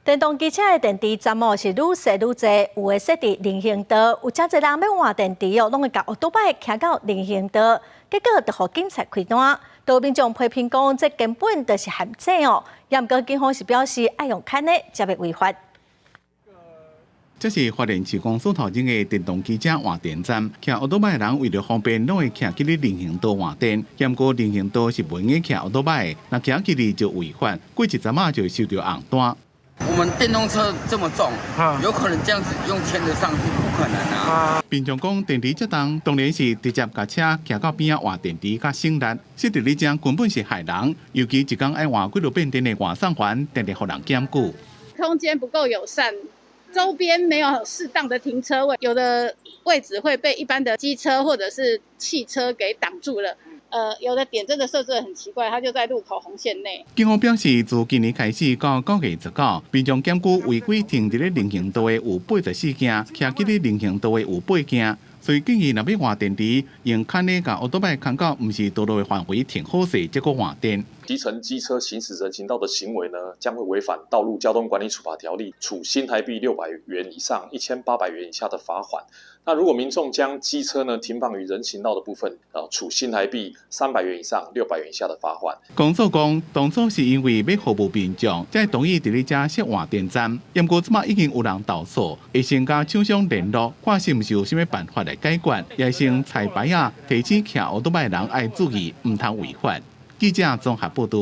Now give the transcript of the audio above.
電動機車的電池站哦是愈設愈濟，有的設佇人行道，有誠濟人欲換電池哦，攏會共歐多擺騎到人行道，結果就予警察開單。有民眾批評講，這根本就是陷阱哦。毋過警方是表示，愛用牽的才袂違法。這是花蓮市公所頭前的電動機車換電站，騎歐多擺的人為著方便，攏會騎去咧人行道換電。毋過人行道是袂用騎歐多擺，若騎去咧就違法，過一陣仔就會收著紅單。我們電動車這麼重，有可能這樣子用牽著上去，不可能啊！民眾講電池遮重，當然是直接共車騎到邊仔換電池較省力。設佇咧遮根本是害人，尤其一工愛換幾落遍電的外送員，定定予人檢舉。空間不夠友善，周邊沒有適當的停車位，有的位置會被一般的機車或者是汽車給擋住了。有的點真的設置得很奇怪，它就在路口紅線內。警方表示，自今年開始到9月19，民眾檢舉違規停佇咧人行道的有84件，騎去咧人行道的有8件，所以建議若欲換電池，用牽的共歐多擺牽到毋是道路的範圍停好勢，才閣換電。騎乘機車行駛人行道的行為呢，將會違反《道路交通管理處罰條例》，處新台幣600元以上1800元以下的罰款。那如果民眾將機車呢停放於人行道的部分，處新台幣300元以上600元以下的罰款。公所講，當初是因為欲服務民眾，才同意佇咧遮設換電站。毋過這馬已經有人投訴，會先佮廠商聯絡，看是毋是有啥物辦法來解決，也先彩排仔，提醒騎歐多擺的人愛注意，毋通違法。記者綜合報導。